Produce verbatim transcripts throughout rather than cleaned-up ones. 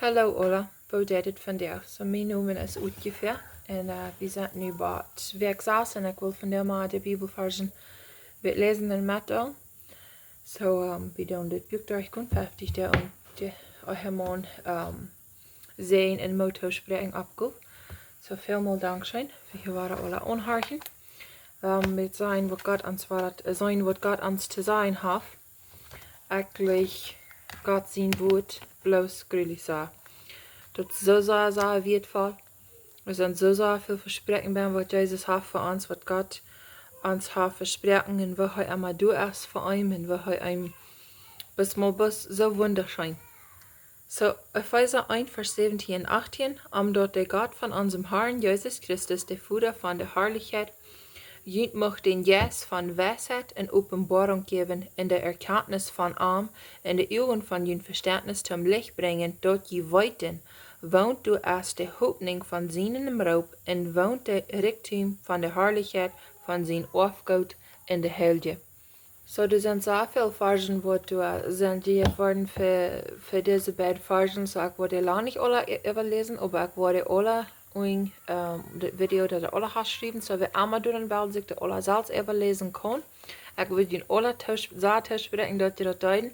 Hallo aula, woo jeit et vondoag? Soo, mien Nomen es Utje Fäa un, äh, wie sent nu bie Wäakj sas un ekj well vondoag mol de Bibelvarsch läsen un metdeelen. Soo, ähm, wie doonen dit Buak derchgonen, fefftich Doag, un de, ea wie, ähm, seenen un Moot toospräakjen oppgonen. Soo, välmol Dankscheen fa jie waut aula aunhorchen. Ähm, wie seenen waut Gott ons, waut, äh, seenen waut Gott ons to sajen haft. Ekj jleich Gott sien Wuat bloos jreslich sea. Daut es soo sea, sea wieetvoll. Doa sent soo sea väl Vespräakjen bie, waut Jesus haft fa ons, waut Gott ons haft vesproaken un woo hee emma doa es fa eenem un woo hee eenem, bloos mol, bloos soo wundascheen. Soo, Efeesa eent, Varsch säwentieen un achttieen: Omdaut de Gott von onsen Harn Jesus Christus, de Voda von de Harlichkjeit, junt mucht dän Jeist von Weisheit un Openboarunk jäwen un de Erkjantnis von am un de Uagen von jun Vestentnis toom Licht brinjen, daut jie weeten, waut doa es de Hopninj von sienen Roop un waut de Rikjdom von de Harlichkjeit von sien Oafgoot en de Heilje. Soo, doa sent soo väl Varschen, waut doa sent jejäft worden fa, fa dise beid Varschen. Soo, ekj woa dee lang nich aula ä-, äwaläsen, oba ekj woa dee aula en, ähm, de Video, daut aula haft jeschräwen. Soo, wäa emma doa en well, sikj daut aula selfst äwaläsen kaun. Ekj well junt aula toos-, sea toospräakjen, daut jie daut doonen.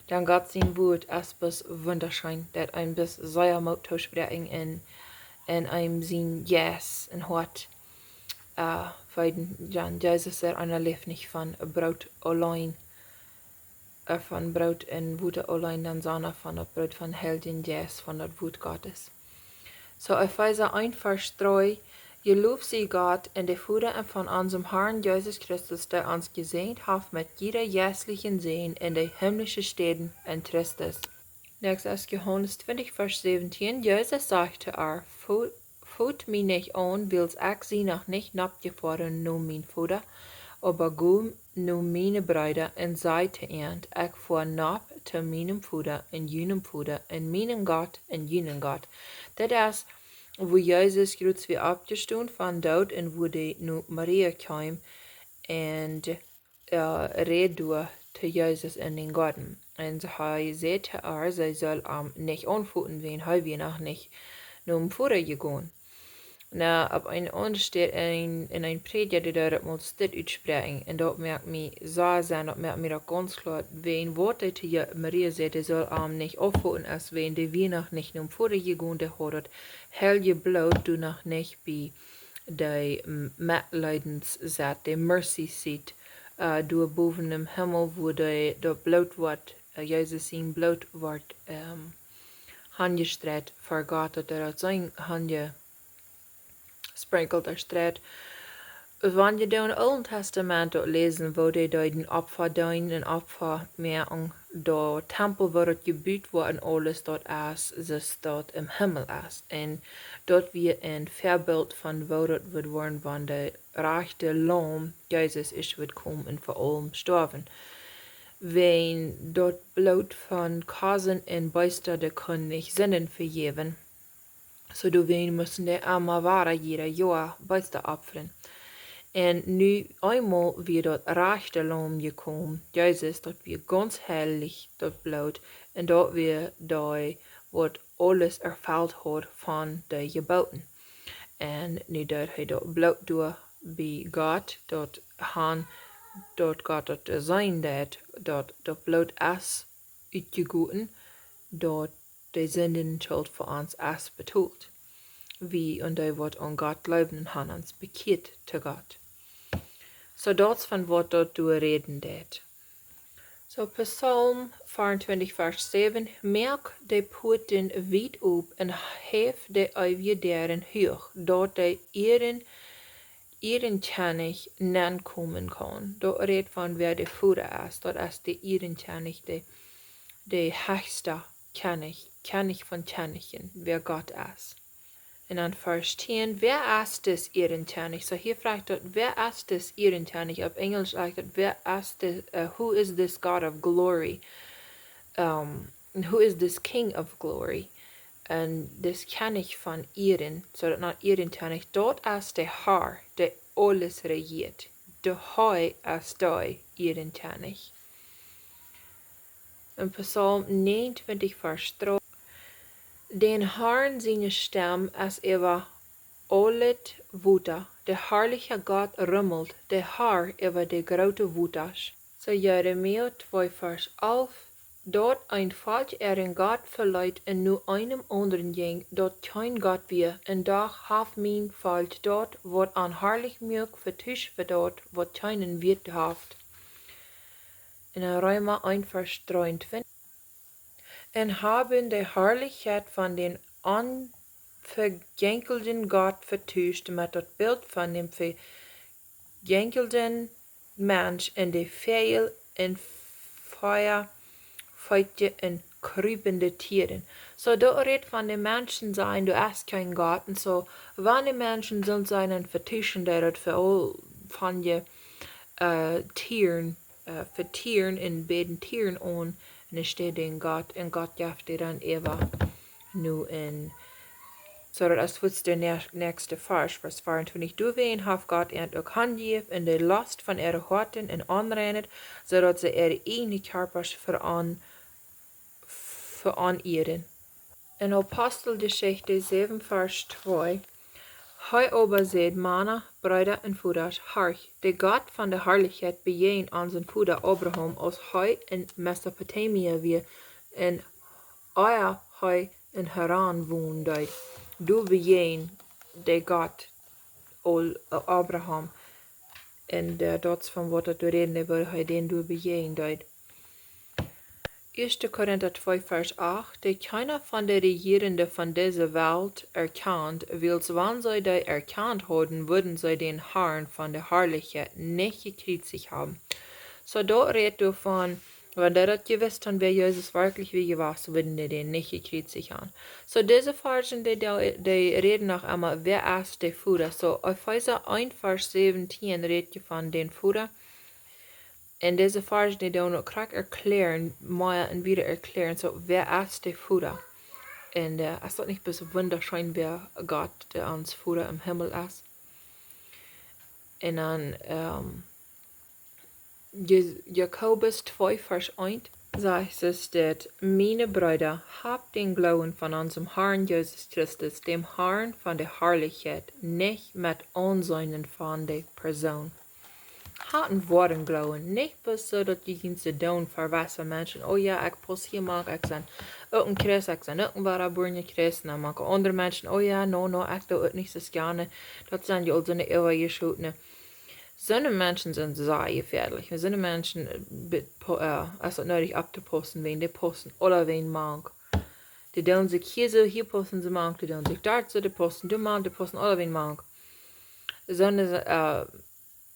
Dan Gott sien Wuat es bloos wundascheen. Daut eenem bloos sea Moot toospräakjen un, un eenem sien Jeist un Hoat, äh, wiels, jo, Jesus säd, eena läft nich von Broot auleen, äh, von Broot un Wota auleen, dan sonda von daut Broot von Heiljen Jeist, von daut Wuat Gottes. Soo, Efeesa eent, Varsch dree: Jeloft sie Gott un de Voda von onsen Harn Jesus Christus, dee ons jesäajent haft met jieda jeistlichen Säajen en de himlische Städen en Christus. Näakjstet es Johanes twintich, Varsch säwentieen: Jesus säd to ar: Fo-, foot mie nich aun, wiels ekj sie noch nich noppjefoaren no mien Voda, oba go no miene Breeda un saj to an: Ekj foa nopp to mienen Voda un junen Voda un mienen Gott un junen Gott. Daut es, woo Jesus krakjt wia oppjestonen von doot un woo dee no Maria kjeem un, äh, räd doa to Jesus en dän Goaden. Un hee säd to ar, see sull am nich aunfoten, wiels hee wia noch nich nom Voda jegonen. Nu, opp eene aundre Städ en, en een Prädja, dee deed daut mol dit utspräakjen. Un daut moakt mie soo Senn, daut moakt mie daut gaunz kloa, wiels waut dee to Je-, Maria säd, dee sull am nich aunfoten, es wiels dee wia noch nich nom Voda jegonen, dee haud daut heilje Bloot doa noch nich bie de M-, Metleidens-Sied, de Mercy Seat, äh, doa bowen em Himmel, wua dee, daut Bloot woat, äh, Jesus sien Bloot woat, ähm, hanjestreit ver Gott, daut hee daut sien hanje sprinkelt, hee streit. Wan jie dan em Oolen Tastament daut läsen, woo dee deeden Opfa deenen un Opfa moaken, daut Tempel, woo daut jebut woat un aules, daut es, soo aus daut em Himmel es. Un daut wia een Väabilt von woo daut wudd woaren, wan de rajchte Laum, Jesus, es wudd komen un fa aulem stoawen. Wiels daut Bloot von Kosen un Beesta, dee kunn nich Sinden vejäwen. Soo doawäajen musten dee emma wada jieda Joa Beesta opfren. Un nu eemol wia daut rajchte Laum jekomen, Jesus, daut wia gaunz heilich, daut Bloot, un daut wia dee, waut aules erfelt haud von de Jebooten. Un nu deed hee daut Bloot doa bie Gott, daut han, daut Gott daut seenen deed, daut daut Bloot es utjegoten, daut de Sindenschult fa ons es betolt. Wie un dee, waut aun Gott jleewen un han ons bekjieet to Gott. Soo daut es von waut daut doa räden deit. Soo Psalm vea un twintich, Varsch säwen: Moak de Puaten wiet op un häw de eewje Däaren huach, daut de Ieren-, Ierenkjennich nenkomen kaun. Daut rät von wäa de Voda es. Daut es de Ierenkjennich, de, de hechsta Kjennich, Kjennich von Kjennichen, wäa Gott es. Un dan Varsch tieen: Wäa es dis Ierenkjennich? Soo hia froagt daut, wäa es dis Ierenkjennich? Opp Enjelsch sajcht daut, wäa es dis, äh, who is this God of glory? Ähm, who is this King of glory? Un dis Kjennich von Ieren, soo daut no Ierenkjennich, daut es de Har, dee aules rejieet. De Har es de Ierenkjennich. Un Psalm näajen un twintich, Varsch dree: Dän Harn siene Stemm es äwa aulet Wota. De harliche Gott rummelt, de Har äwa de groote Wotasch. Soo Jeremia twee Varsch alf: Daut een Volkj äaren Gott veleet un no eenem aundren jinkj, daut kjeen Gott wia, un doch haft mien Volkj daut, waut an harlich muak, vetuscht fa daut, waut kjeenen Wieet haft. Un en Reema een Varsch dreeuntwintich: Un haben de Harlichkjeit von dän onvejenjeljen Gott vetuscht met daut Bilt von däm vejenjeljen Mensch un de väl un vea feetje un kjriepende Tieren. Soo, doa rät von de Menschen sajen, doa es kjeen Gott. Un soo, wan de Menschen sent sajen un vetuschen, daut daut fa aul von je, äh, Tieren, äh, fa Tieren un bäden Tieren aun, un es dee dän Gott, un Gott jeft dee dan äwa nu en. Soo daut es fuaz de nä-, näakjste Varsch, Varsch veeauntwintich: Doawäajen haft Gott an uk hanjejäft un de Lost von äare Hoaten un aunreinigt, soo daut see äare ieejne Kjarpasch veron-, veronierren. En Aposteljeschicht säwen Varsch twee: Hee oba säd: Mana, Breeda un Vodasch, horcht, de Gott von de Harlichkjeit bejäajend onsen Voda Abraham, aus hee en Mesopotamia wia, un ea hee en Haran wonen deed. Doa bejäajend de Gott aul, äh, Abraham. Un, äh, daut es von waut daut doa räden, woo hee dän doa bejäajend deed. Ieeschte Korinta twee Varsch acht: Dee kjeena von de Rejierende von dise Welt erkjant, wiels wan see dee erkjant hauden, wudden see dän Harn von de Harlichkjeit nich jekjriezicht haben. Soo, doa rät doavon, wan dee daut jewist han, wäa Jesus werkjlich wia jewast, wudden dee dän nich jekjriezicht han. Soo, dise Varschen, dee, dee, dee räden noch emma, wäa es de Voda? Soo, Efeesa een Varsch säwentieen rät je von dän Voda. Un dise Varschen, dee doonen uk krakjt erkjläaren, mea un wieda erkjläaren, soo, wäa es de Voda? Un, äh, es daut nich bloos wundascheen, wäa Gott, dee ons Voda em Himmel es? Un dan, ähm, Je-, Jakobus twee Varsch eent sajcht et dit: Miene Breeda, habt dän Gloowen von onsen Harn Jesus Christus, däm Harn von de Harlichkjeit, nich met Aunseenen von de Persoon. Hat een woaren Gloowen, nich bloos soo daut jie junt soo doonen fa jewesse Menschen: Oh jo, ekj pauss hia mank, ekj sie uk een Christ, ekj sie uk een woara jebuarna Christ. Un dan mank aundre Menschen: Oh jo, no, no, ekj doo uk nich soo jearn. Daut sent je aul soone äwajeschotne. Soone Menschen sent sea jefäadlich. Soone Menschen, äh, be-, po-, äh, es daut needich opptopaussen, wäajen dee paussen aulawäajen mank. Dee doonen sikj hia soo, hia paussen see mank, dee doonen sikj doa soo, dee paussen doa mank, dee paussen aulawäajen mank. Soone, äh,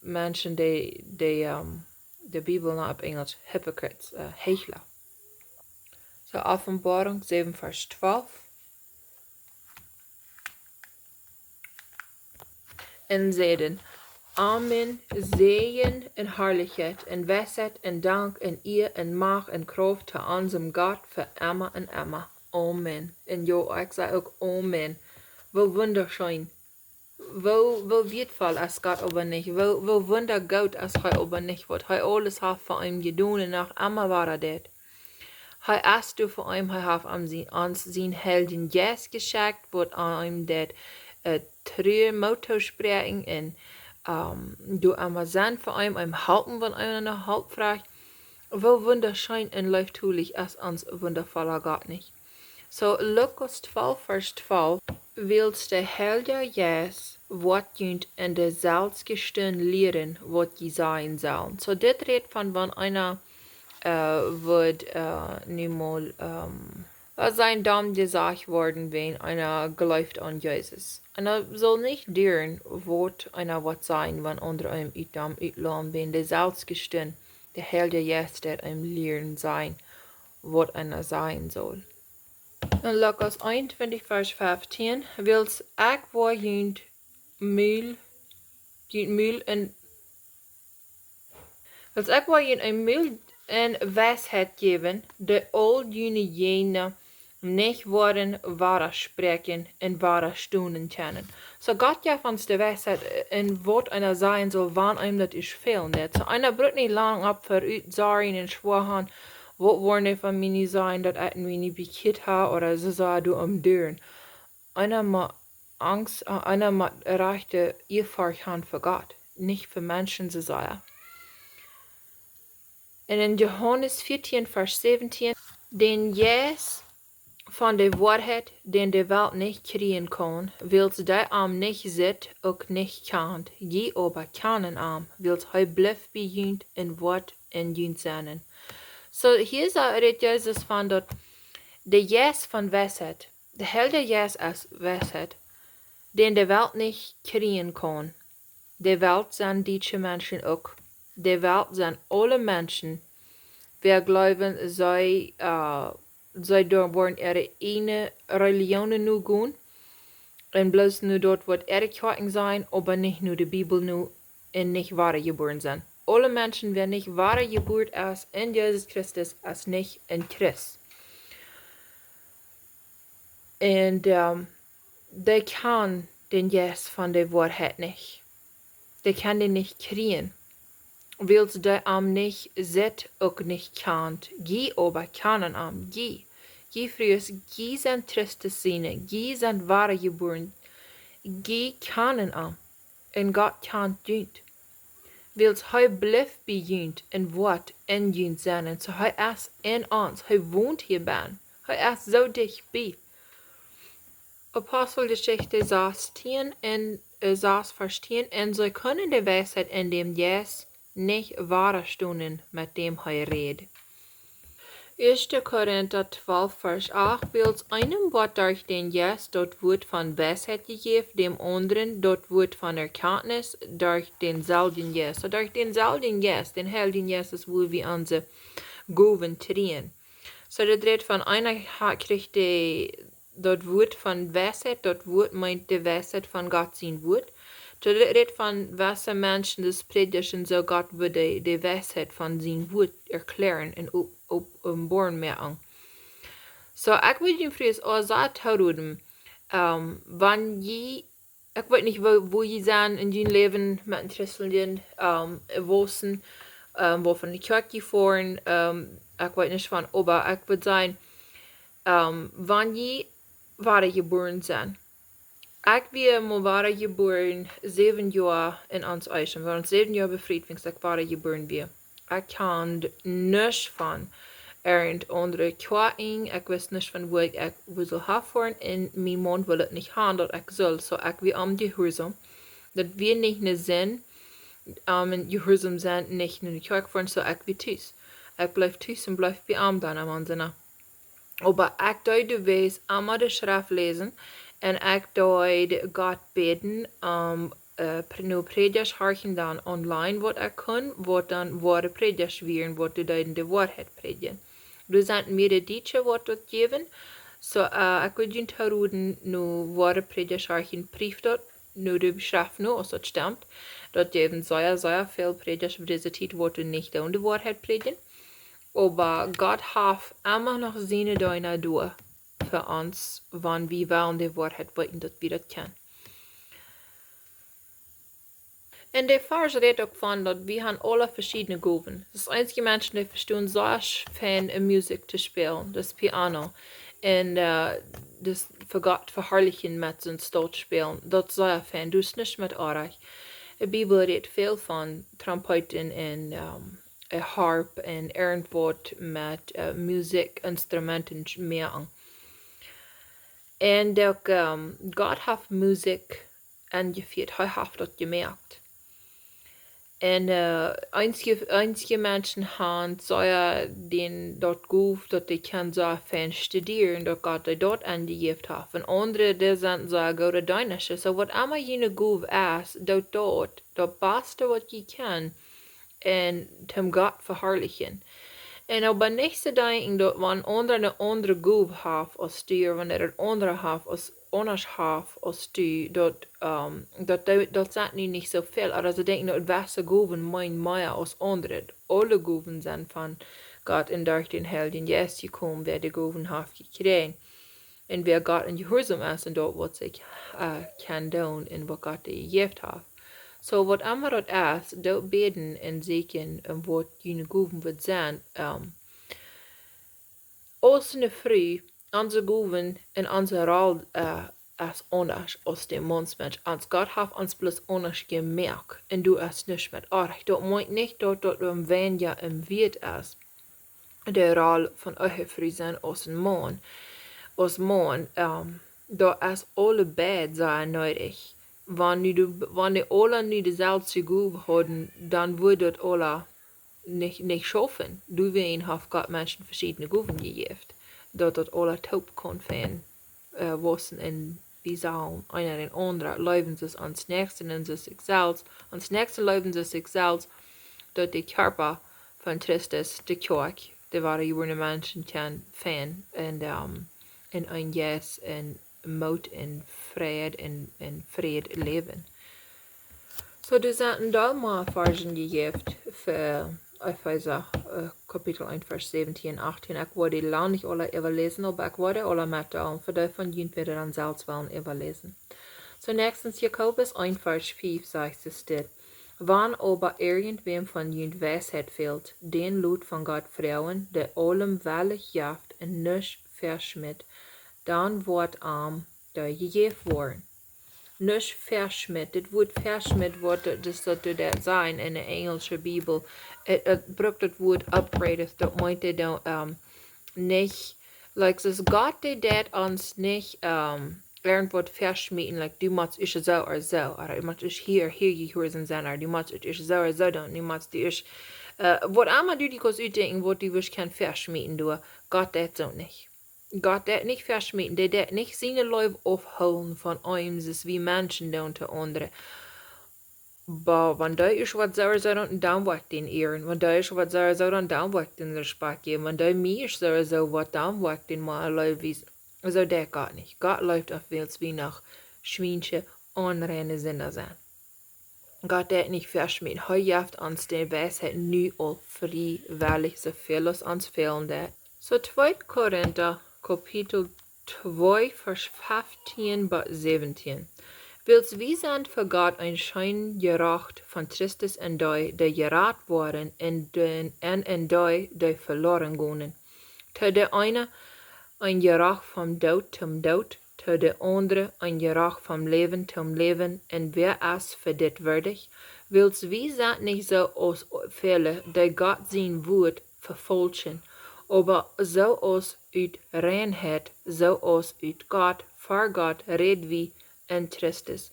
Menschen, dee, dee, ähm, de Bibel nant opp Enjlisch hypocrites, äh, Heichla. Soo, Openboarunk säwen Varsch twalf. Un säden: Amen, Säajen un Harlichkjeit un Weisheit un Dank un Ea un Macht un Krauft to onsem Gott fa emma un emma. Amen. Un jo, ekj saj uk Amen. Woo wundascheen. Woo, woo wieetvoll es Gott oba nich. Woo, woo wundagoot es hee oba nich, waut hee aules haft fa ons jedonen un noch emma woaren deit. Hee es doa fa ons, hee haft ons sien, ons sien Heiljen Jeist jeschekjt, waut ons deit, äh, Trua, Moot toospräakjen un, ähm, doa emma sennen fa ons, ons halpen, wan eena no Help froagt. Woo wundascheen un leeftolich es ons wundavolla Gott nich. Soo, Lukas twalf, Varsch twalf: Wiels de Heilja Jeist woat junt en de selwje Stund lieren, waut jie sajen sellen. Soo, dit rät von wan eena, äh, woat, äh, niemols, ähm, waut sien Nomen jesajcht woaren, wäajen eena jleeft aun Jesus. Un daut saul nich dieren, waut eena woat sajen, wan aundre eenem ut däm utloten, wäajen de selwje Stund de Heilja Jeist deit eenem lieren sajen, waut eena sajen saul. En Lukas eenuntwintich, Varsch feftieen: Wiels ekj woa junt Mul, junt Mul un, wiels ekj woa junt een Mul un Weisheit jäwen, dee aul june Jäajna nich woaren wadaspräakjen un wadastonen kjennen. Soo Gott jeft ons de Weisheit, äh, un waut eena sajen saul, wan eenem daut es fälen deit. Soo eena brukt nich lang opp verut sorjen un schwoa han, Waut woaren dee von mie nu sajen, daut ekj mie nu bekjieet hab, ooda soo soo du aum Dieren. Eena mott Angst, äh, eena mott rajchte Ehrfurcht haben fa Gott, nich fa Menschen, soo soo. Un en Johanes vieetieen, Varsch säwentieen, dän Jeist von de Woarheit, dän de Welt nich kjrieen kaun, wiels dee am nich sitt, uk nich kjant. Jie oba kjanen am, wiels hee blift bie junt un woat en junt sennen. Soo, hia sa-, rät Jesus von daut de Jeist von Weisheit, de Heilje Jeist es Weisheit, dän de Welt nich kjrieen kaun. De Welt sent dietsche Menschen uk. De Welt sent aule Menschen, wäa jleewen, see, äh, see doa woaren äare ieejne Relijonen nogonen. Un bloos nu daut waut äare Kjoakjen sajen, oba nich no de Bibel no un nich wadajebuaren sennen. Aule Menschen, wäa nich wadajeburt es en Jesus Christus, es nich en Christ. Un, ähm, dee kjanen dän Jeist von de Woarheit nich. Dee kjennen dän nich kjrieen. Wiels dee am nich sitt, uk nich kjant. Jie oba kjanen am, jie. Jie Frues, jie sent Christus siene, jie sent wadajebuaren. Jie kjanen am. Un Gott kjant junt. Wiels hee blift bie junt un woat en junt sennen. Soo hee es en ons, hee wont hia bennen. Hee es soo dicht bie. Aposteljeschicht sastieen un, äh, sas Varsch tieen, un see kunnen de Weisheit en däm Jeist nich wadastonen, met däm hee räd. Ieeschte Korinta twalf, Varsch acht, wiels eenem woat derch dän Jeist daut Wuat von Weisheit jejäft, däm aundren daut Wuat von Erkjantnis derch dänselwjen Jeist. Soo derch dänselwjen Jeist, dän Heiljen Jeist, es wua wie onse Gowen kjrieen. Soo daut rät von eena ha-, kjricht de daut Wuat von Weisheit, daut Wuat meent de Weisheit von Gott sien Wuat. Daut rät von wesse Menschen, daut Prädjasch un soo, Gott wudd de, de Weisheit von sien Wuat erkjläaren un op-, openboaren moaken. Soo, ekj wudd junt Frues aul sea toroden, ähm, wan jie, ekj weet nich, woo, woo jie sent en jun Läwen met een Christenläwen, ähm, wossen, ähm, woo von de Kjoakj jie foaren, ähm, ekj weet nich von, oba ekj wudd sajen, ähm, wan jie wadajebuaren sent. Ekj wia mol wadajebuaren, säwen Joa en ons Eschen. Wie wieren säwen Joa befriet, wiels ekj wadajebuaren wia. Ekj kjand nuscht von irjent aundre Kjoakjen. Ekj wist nuscht von wua ekj, ekj wull han foaren. Un mien Maun wull daut nich han, daut ekj sull. Soo ekj wia am jehuarsom. Daut wia nich ne Sind, ähm, jehuarsom sennen, nich no de Kjoakj foaren, soo ekj wia tus. Ekj bleef tus un bleef bie am dan aum Aunsenn. Oba ekj deed de Wäakj emma de Schreft läsen un ekj deed Gott bäden, ähm, äh, pr-, no Prädjasch horchen dan online, waut ekj kunn, waut dan woare Prädjasch wieren, waut dee deeden de Woarheit prädjen. Doa sent mea de Dietsche, waut daut jäwen. Soo, äh, ekj wudd junt roden, no woare Prädjasch horchen, prieft daut, no de Schreft no, aus daut stemt. Daut jäwen sea, sea väl Prädjasch opp dise Tiet, waut dee nich doonen de Woarheit prädjen. Oba Gott haft emma noch siene Deena doa fa ons, wan wie wellen de Woarheit weeten, daut wie daut kjennen. Un de Varsch rät uk von, daut wie han aule veschiedne Gowen. Daut eenje Menschen, dee vestonen sea sch-, fein en Musikj to spälen, daut Piano. Un, äh, daut fa Gott veharlichen met sien Stolt spälen. Daut es sea fein, daut es nuscht met oajch. De Bibel rät väl von Trompeeten un, ähm, een Harp un irjentwaut met, äh, Musikjinstrumenten sch-, moaken. Un uk, ähm, Gott haft Musikj enjefieet, hee haft daut jemoakt. Un, äh, eenje, eenje Menschen han sea dän, daut Gow, daut dee kjennen sea fein studieren, daut Gott dee daut enjejäft haft. Un aundre, dee sent sea goode Deenasche. Soo, waut emma june Gow es, doot daut, daut baste, waut jie kjennen, un toom Gott veharlichen. Un oba nich to denkjen, daut wan aundre ne aundre Gow haft aus du, ooda wan dee ne aundre haft aus, aundasch haft aus du, daut, ähm, daut, daut, daut sent nu nich soo väl. Ooda to denkjen, daut wesse Gowen meenen mea aus aundre. Aule Gowen sent von Gott un derch dän Heiljen Jeist jekomen, wäa de Gowen haft jekjräajen. Un wäa Gott en Jehuarsom es un daut, waut sikj, äh, kaun doonen un waut Gott dee jejäft haft. Soo, waut emma daut es, doot bäden un sieekjen un waut june Gowen woat sennen, ähm, Aus eene Fru, onse Gowen un onse Roll, äh, es aundasch aus de Maun. Mensch, ons Gott haft ons bloos aundasch jemoakt. Un du hast nuscht met oajch. Daut meent nich, daut daut een weinja een Wieet es, de Roll von eene Fru sennen aus een Maun. Aus Maun, ähm, daut es aulebeid sea needich. Wan nu de, wan dee aula nu deeselwje Gow hauden, dan wudd daut aula nich, nich schaufen. Doawäajen haft Gott Menschen veschiedne Gowen jejäft, daut daut aula toop kaun wausen, äh, wausen un wie sellen eena dän aundren leewen soo aus ons Näakjsten un soo aus sikj selfst. Ons Näakjsten leewen soo aus sikj selfst, daut de Kjarpa von Christus, de Kjoakj, de woare jebuarne Menschen kjennen finjen un, ähm, en een Jeist un Moot un Fräd un, un Fräd läwen. Soo, doa sent een Deel mea Varzen jejäft fa Efeesa, äh, Kapitel eent, Varsch säwentieen un achttieen. Ekj woa dee lang nich aula äwaläsen, oba ekj woa dee aula met doonen, fa dee von junt waut dan selfst wellen äwaläsen. Soo, näakjstens Jakobus eent, Varsch fief sajcht et dit: Wan oba irjentwäm von junt Weisheit fält, dän lot von Gott froagen, dee aulem wellich jeft un nuscht veschmitt, dan woat am dee jejäft woaren. Nuscht veschmitt. Dit Wuat veschmitt woat, daut es daut doa daut sajen en de enjelsche Bibel. Et, et brukt daut Wuat upbraideth, daut meent daut, ähm, nich, like, soo aus Gott dee deit ons nich, ähm, irjentwaut veschmieten, like, du motst ieescht soo ooda soo, ooda du motst ieescht hia, hia jehuarsom sennen, ooda du motst ieescht soo ooda soo doonen, du motst ieescht, äh, waut emma du die kaust utdenkjen, waut du wurscht kjennen veschmieten doonen, Gott deit soo nich. Gott deit nich veschmieten, dee deit nich siene Leew aufhoolen von ons, soo aus wie Menschen doonen to aundre. Oba wan dee ieescht waut soo ooda soo deit, dan woa ekj dän ieren. Wan dee ieescht waut soo ooda soo deit, dan woa ekj dän Respakjt jäwen. Wan dee mie ieescht soo ooda soo woat, dan woa ekj dän mea Leew wiesen. Soo deit Gott nich. Gott leeft ons, wiels wie noch schwiensche, onreine Sinda sent. Gott deit nich veschmieten. Hee jeft ons de Weisheit nu aul friewellich, soo väl aus ons fälen deit. Soo, tweede Korinta, Kapitel twee, Varsch feftieen bat säwentieen. Wiels wie sent fa Gott een scheen Jeracht von Christus en dee, dee jerat woaren, un en, un en dee, dee veloaren gonen. To de eene een Jeracht vom Doot toom Doot, to de aundre een Jeracht vom Läwen toom Läwen, un wäa es fa dit wieedich? Wiels wie sent nich soo aus väle, dee Gott sien Wuat vefaulschen, oba soo aus ut Reinheit, soo aus ut Gott, fa Gott räd wie en Christus.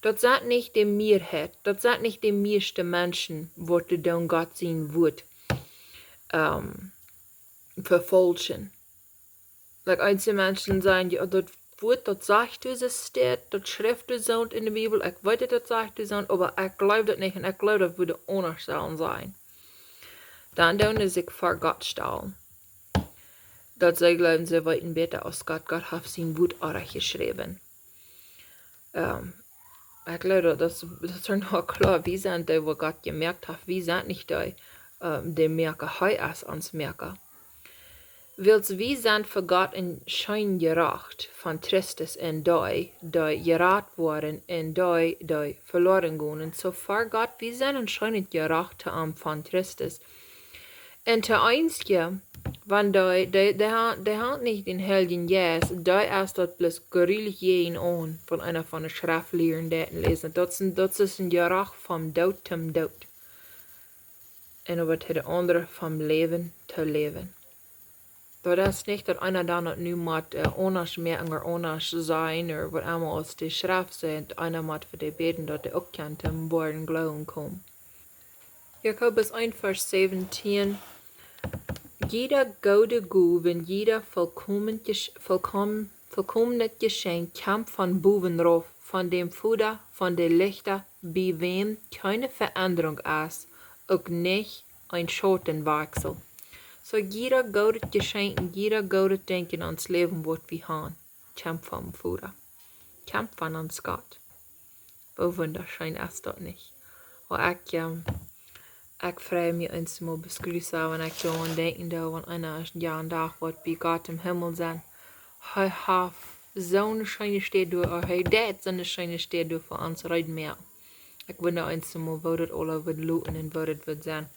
Daut sent nich de Mieeheit, daut sent nich de mieeschte Menschen, waut doonen Gott sien Wuat, ähm, vefaulschen. Like, eenje Menschen sajen, jo, daut Wuat, daut sajcht doa soo, daut schrift doa soo en de Bibel, ekj weet daut, daut sajcht doa soo, oba ekj gleew daut nich un ekj gleew daut wudd aundasch sellen sennen. Dan doonen see sikj fa Gott stalen. Daut see gleewen, see weeten bäta aus Gott, Gott haft sien Wuat orrajcht jeschräwen. Ähm, ekj gleew daut, daut, daut es noch kloa, wie sent dee, waut Gott jemoakt haft, wie sent nich dee, ähm, dee Moaka, hee es ons Moaka. Wiels wie sent fa Gott een scheen Jeracht von Christus en dee, dee jerat woaren, un dee, dee veloaren gonen. Soo fa Gott, wie sent een scheenet Jeracht to am von Christus. Un to eenje, wan dee, dee, dee ha-, dee haft nich dän Heiljen Jeist, dee es daut bloos grulich jäajenaun, wan eena von de Schreft lieren deit un läsen. Daut es een, daut es een Jeracht vom Doot toom Doot. Un oba to de aundre vom Läwen to Läwen. Daut es nich daut eena dan daut nu mott, äh, aundasch moaken ooda aundasch sennen ooda waut emma aus de Schreft sajcht, eena mott fa dee bäden, daut dee uk kjennen toom woaren Gloowen komen. Jakobus eent, Varsch säwentieen. Jieda goode Gow un jieda volkomen Jesch-, volkom-, volkomnet Jeschenkj kjemt von bowen rauf, von däm Voda von de Lichta, bie wäm kjeene Veendrunk es, uk nich een Schautenwakjsel. Soo, jieda goodet Jeschenkj un jieda goodet Dinkj en ons Läwen, waut wie han, kjemt vom Voda. Kjemt von ons Gott. Woo wundascheen es daut nich? Oba ekj, ähm, ekj frei mie eemol beskrusen, wan ekj doaraun denkjen doo, wan eena es, jo, een Dach woat bie Gott em Himmel sennen. Hee haft soone scheene Städ doa, ooda hee deit soone scheene Städ doa fa ons reed moaken. Ekj wunda eemol, woo daut aules woat loten un woo daut woat sennen.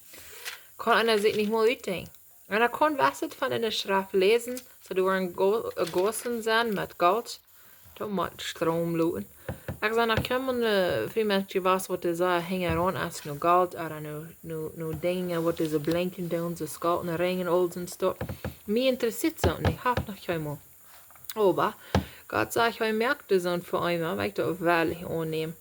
Kaun eena sikj nich mol utdenkjen. Un ekj kunn waut von enne Schreft läsen, soo doa een go-, een gossen sennen met Golt, doa mott Stroom lopen. Ekj sach noch kjeenmol een Frumensch waut, waut dee soo hinjaraun es no Golt, ooda no, no, no Dinja, waut dee soo blinken doonen, soo Skalten, Ringen, aul soon Stoff. Mie interesseet soo, un ekj hab noch kjeenmol. Oba Gott sajcht, hee moakt soon fa eemol, waut ekj daut well aunnämen.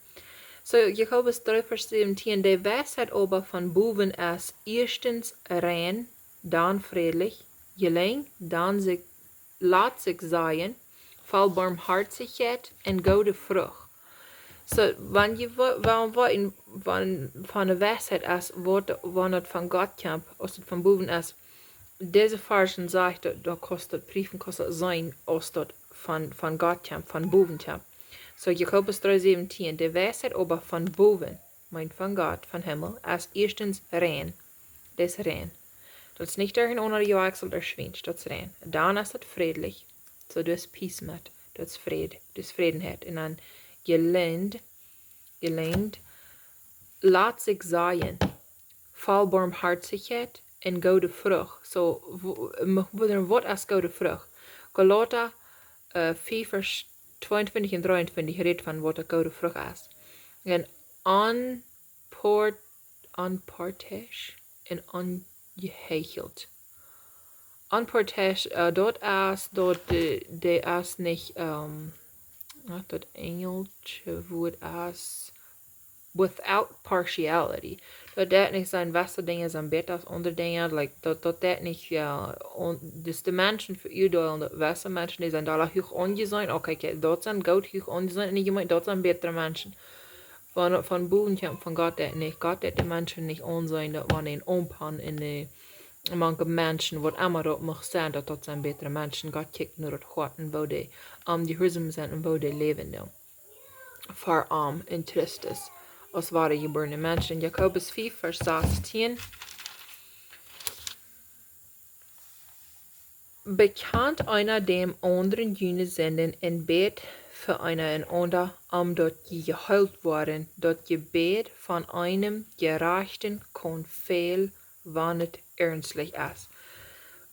Soo, Jakobus dree Varsch säwentieen: De Weisheit oba von bowen es ieeschtens rein, dan frädlich, jelink, dan sikj, lat sikj sajen, voll Barmhoatichkjeit un goode Frucht. Soo, wan jie wo-, wan, wan, wan von de Weisheit es, waut, wan et von Gott kjemt, aus et von bowen es, dise Varsch sajcht, daut, daut kaust daut priefen, kaust daut seenen, aus daut von, von Gott kjemt, von bowen kjemt. Soo, Jakobus dree säwentieen: De Weisheit oba von bowen, meent von Gott, von Himmel, es ieeschtens rein. Daut es rein. Daut es nich derchenaunda jewakjselt ooda schwiensch, daut es rein. Dan es daut frädlich. Soo, daut es Peace met, daut es Fräd, daut es Frädenheit. Un dan jelink, jelink, lat sikj sajen, voll Barmhoatichkjeit un goode Frucht. Soo, wo-, mo-, waut es goode Frucht? Galata, äh, fief Varsch tweeuntwintich un dreeuntwintich rät von waut goode Frucht es. Un onpart-, onparteisch un onjehechelt. Onparteisch, äh, daut es, daut dee, dee es nich, ähm, waut daut enjelsche Wuat es, without partiality. Daut deit nich sennen, wesse Dinja sent bäta aus aundre Dinja. Like, daut, daut deit nich, jo, un, dus de Menschen veurdeelen, daut wesse Menschen, dee sent aula huach aunjeseenen. Okay, okay, daut sent goot huach aunjeseenen. Un ekj meen, daut sent bätre Menschen. Von, von bowen kjemt von Gott daut nich. Gott deit de Menschen nich aunseenen, daut wan een Omgang en de, mank Menschen, waut emma daut mucht sennen, daut daut sent bätre Menschen. Gott kjikjt no daut Hoat un woo dee, ähm, jehuarsom sent un woo dee läwen doonen. Fa am un Christus, aus woare jebuarne Menschen. Jakobus fief, Varsch sastieen: Bekjant eena däm aundren june Sinden un bät fa eena un aunda, om daut jie jeheelt woaren. Daut Jebäd von eenem Jerajchten kaun väl, wan et ernstlich es.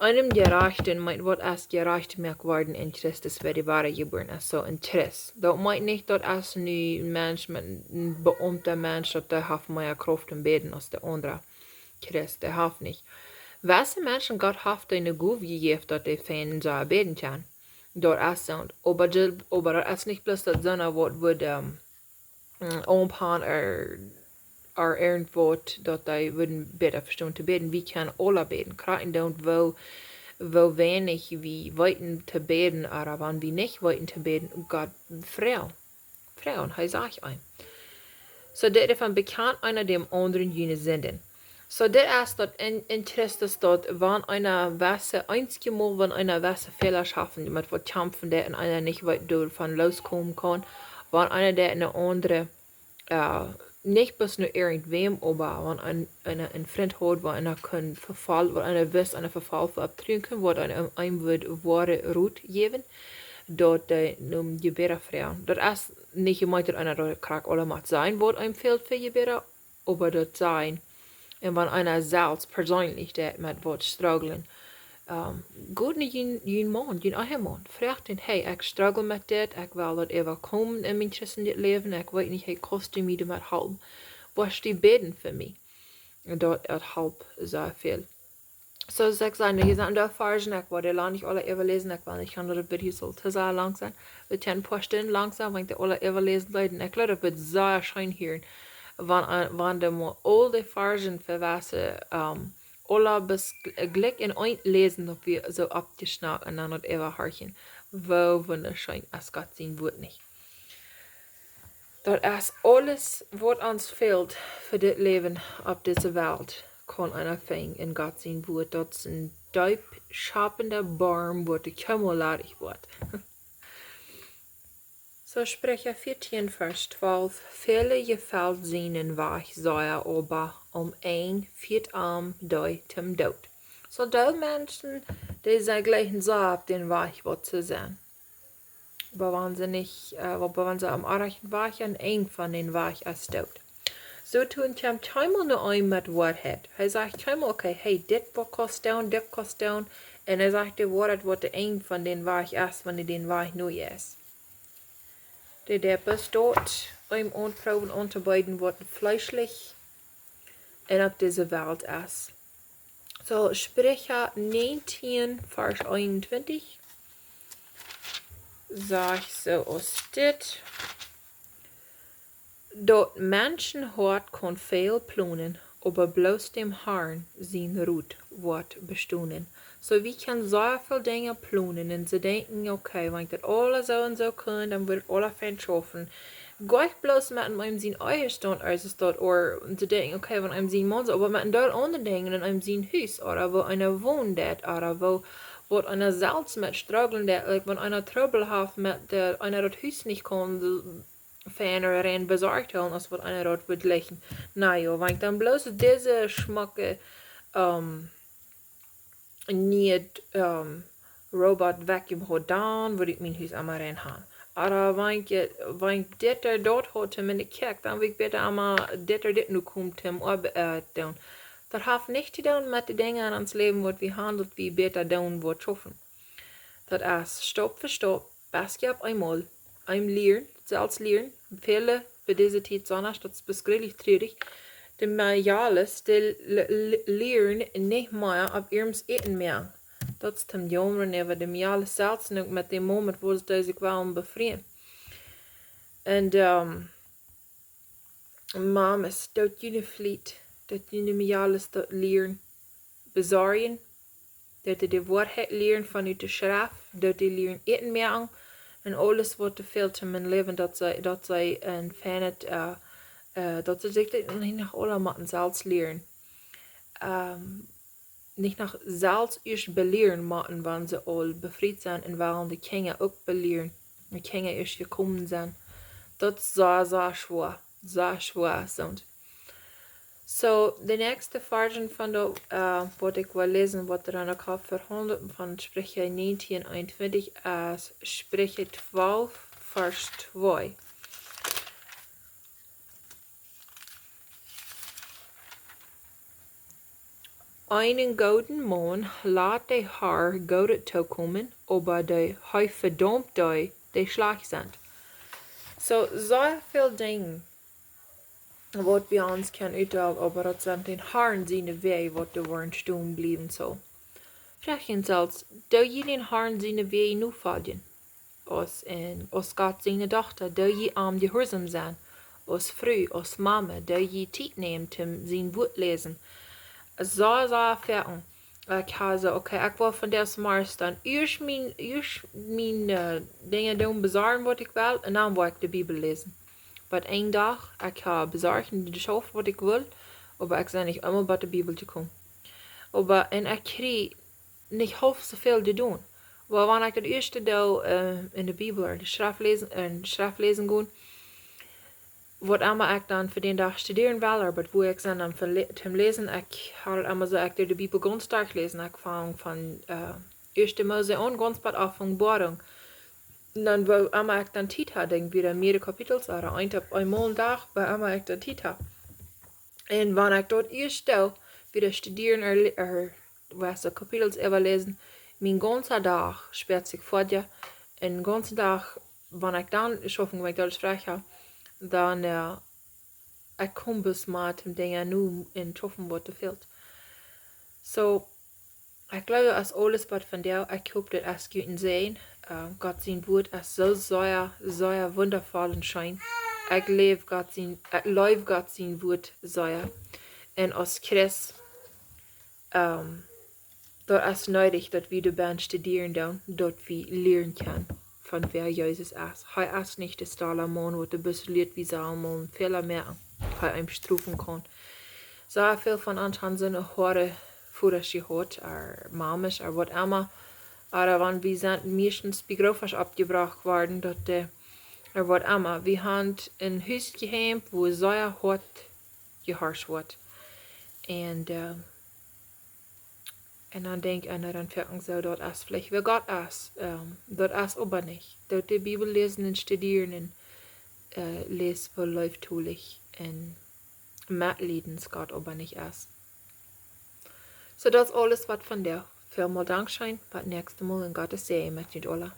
Eenem Jerajchten meent, waut es jerajcht jemoakt worden en Christus, wäa de woare jebuaren es, soo en Christ. Daut meent nich, daut es nu een Mensch met een beaumta Mensch, daut dee haft mea Krauft toom bäden aus de aundra. Christ, dee haft nich. Wesse Menschen, Gott haft dee eene Gow jejäft, daut dee fein soo bäden kjennen. Daut es soo. Oba de, oba daut es nich bloos daut soone waut wudd, ähm, mm, aunpassen ooda, ooda irjentwaut, daut dee wudden bäta vestonen to bäden. Wie kjennen aula bäden. Krakjt doont woo, woo weinich wie weeten to bäden, ooda wan wie nich weeten to bäden, Gott froagen. Froagen, hee sajcht eenem. Soo, daut von bekjant eena däm aundren june Sinden. Soo, dit es daut en, en Christus, daut wan eena wesse, eenjemol wan eena wesse Fäla schaft, met waut kjamfen deit un eena nich weet, woo von loskomen kaun, wan eena deit een aundre, äh, nich bloos no irjentwäm, oba wan een, een, een Frint haud, wua eena kunn vefaulen, wua eena wist, eena vefaulen, wua opp trigj kunn, wua eena eenem wudd woare Rot jäwen, daut dee no Jebäda froagen. Daut es nich jemeent, daut eena daut krakjt aula mott sajen, waut eenem fält fa Jebäda, oba daut sajen. Un wan eena selfst perseenlich deit met waut strugglen, ähm, go no jun, jun Maun, jun eejnen Maun. Froag dän: Hey, ekj struggle met dit, ekj well daut äwakomen en mien christlichet Läwen, ekj weet nich, hey, kaust du mie doamet halpen? Woascht du bäden fa mie? Un daut, daut halpt sea väl. Soo aus ekj säd, hia sent een Varsch, ekj woa dee lang nich aula äwaläsen, ekj well nich, kaun daut daut Video saul too sea lang sennen. Daut kjennen een poa Stunden lang sennen, wan ekj dee aula äwaläsen deed. Un ekj jleew, daut woat sea scheen hia. Wan, äh, wan dee mau aul dee Varsch fa wesse, ähm, aula bes-, gl-, jlikj en eent läsen, daut wie soo oppjeschnackt un dan daut äwahorchen. Woo wundascheen es Gott sien Wuat nich. Daut es aules, waut ons fält fa dit Läwen opp dise Welt, kaun eena finjen en Gott sien Wuat. Daut es een deep schapenda Borm, waut de Himmel ladich woat. Soo, Spricha vieetieen, Varsch twalf: Väle jefelt sienen Wajch sea, oba om Enj fieet am dee toom Doot. Soo, dee Menschen, dee sent jlikj soo opp dän Wajch, waut see sent. Oba wan see nich, äh, oba wan see aum rajchten Wajch sent, Enj von dän Wajch es Doot. Soton kjemt kjeenmol no eenem met Woarheit. Hee sajcht kjeenmol, okay, hey, dit waut kaust doonen, dit kaust doonen. Un hee sajcht de Woarheit, waut de Enj von dän Wajch es, wan hee dän Wajch nu es. De Deppes doot eenem aunproowen auntobeeden, waut fleeschlich un opp dise Welt es. Soo, Spricha näajentieen, Varsch eenuntwintich, sajcht soo aus dit: Daut Menschenhoat kaun väl plonen, oba bloos däm Harn sien Rot woat bestonen. Soo, wie kjennen soo väl Dinja plonen un soo denkjen, okay, wan ekj daut aules soo un soo kunn, dan wudd et aules fein schaufen. Goa ekj bloos met eenem sien Ehestaunt, aus et daut, ooda soo denkjen, okay, wan eenem sien Maun soo, oba met een Deel aundre Dinja, wan eenem sien Hus, ooda woo eena wonen deit, ooda woo, waut eena selfst met strugglen deit, like, wan eena Trubbel haft met, daut eena daut Hus nich kaun, soo, fein ooda rein besorcht hoolen, aus waut eena daut wudd jlikjen. Na jo, wan ekj dan bloos dise schmocke, ähm, niee, ähm, Robot Vacuum haud, dan wudd ekj mien Hus emma rein haben. Ooda wan ekj, wan ekj dit ooda daut haud, toom enne Kjäakj, dan wudd ekj bäta emma dit ooda dit nu komen, toom oabeiden, äh, doonen. Daut haft nuscht to doonen met de Dinja en ons Läwen, waut wie haben, daut wie bäta doonen, waut schaufen. Daut es Staup fa Staup, bätje opp eemol, eenem lieren, selfst lieren. Väle fa dise Tiet, sonda daut es beskrielich trurich. De Mejales, dee l-, l-, lieren nich mea opp äarem Äten mea. Daut es toom jaumren äwa de Mejales selfst un uk met dän Moment, woo see sikj wellen befrieen. Un, ähm, Mames, daut june Fliet, daut june Mejales daut lieren besorjen, daut dee de Woarheit lieren von ut de Schreft, daut dee lieren Äten moaken un aules, waut doa fält en äa Läwen, daut see, daut see een feinet, äh, äh, daut see sikj daut nich noch aula motten selfst lieren. Ähm, nich noch selfst ieescht belieren motten, wan see aul befriet sent, un wellen de Kjinja uk belieren, de Kjinja ieescht jekomen sent. Daut es sea, sea schwoa, sea schwoa, soont. Soo, de näakjste Varschen von de, äh, waut ekj well läsen, waut doa aun de Kopp vehält, von Spricha näajentieen eenuntwintich, es Spricha twalf, Varsch twee. Eenen gooden Maun lat de Har Goodet tookomen, oba dee, hee vedaumt dee, dee schlajcht sent. Soo, sea väl Dinja, waut wie ons kjennen utdalen, oba daut sent dän Harn siene Wäaj, waut doa woaren stonen bliewen, soo. Froag junt selfst, doo jie dän Harn siene Wäaj nofoljen? Aus een, aus Gott siene Dochta, doo jie am jehuarsom sennen? Aus Fru, aus Mame, doo jie Tiet nämen, toom sien Wuat läsen? Soo, soo foaken. Ekj hab soo, okay, ekj well vondoag zemorjes dan ieescht mien, ieescht mien, äh, Dinja doonen, besorjen, waut ekj well, un dan well ekj de Bibel läsen. Oba een Dach, ekj hab besorcht un jeschauft, waut ekj wull, oba ekj sie nich emol bie de Bibel jekomen. Oba, un ekj kjrieech nich haulf soo väl to doonen. Oba wan ekj daut ieeschte doo, äh, en de Bibel ooda de Schreft läsen, äh, Schreft läsen gonen, waut emma ekj dan fa dän Dach studieren well, ooda waut woo ekj sie dan fa lä-, toom läsen, ekj haud emma soo, ekj deed de Bibel gaunz derchläsen, ekj funk von, äh, Ieeschte Mose aun, gaunz bat Openboarunk. Un dan, woo emma ekj dan Tiet haud, denkj wada mea Kapitels, ooda eent opp eemol een Dach, woo emma ekj dan Tiet haud. Un wan ekj daut ieescht doo, wada studieren, ooda, ooda, waut de Kapitels äwaläsen, mien gaunza Dach späat sikj foadich, un gaunza Dach, wan ekj dan schaufen, wan ekj daut foadich hab, dan, äh, ekj kom bloos mau toom Dinja nomen un schaufen, waut doa fält. Soo, ekj gloow, daut es aules waut vondoag. Ekj hop, daut es goot un seenen. Äh, Gott sien Wuat es soo sea, sea wundafoll un scheen. Ekj leew Gott sien, ekj leew Gott sien Wuat sea. Un aus Christ, ähm, daut es needich, daut wie de Bibel studieren doonen, daut wie lieren kjennen von wäa Jesus es. Hee es nich de stola Maun, waut de Bibel lieet, wie sellen mol Fäla moaken, hee eenem strofen kaun. Soo väl von ons haben soone hoade Vodasch jehaut, ooda Mames, ooda waut emma. Ooda wan wie sent meistens bie Grootelren oppjebrocht worden, daut, äh, ooda waut emma. Wie haben een Hus jehaut, wua sea hoat jehorcht woat. Un, äh, un dan denkj eena dan foaken soo, daut es veleicht wäa Gott es. Ähm, daut es oba nich. Daut de Bibel läsen un studieren un, äh, läsen woo leeftolich un Metliedensgott oba nich es. Soo, daut es aules waut von vondoag. Välmol dankscheen, bat näakjstemol un Gott sien Säajen met junt aula.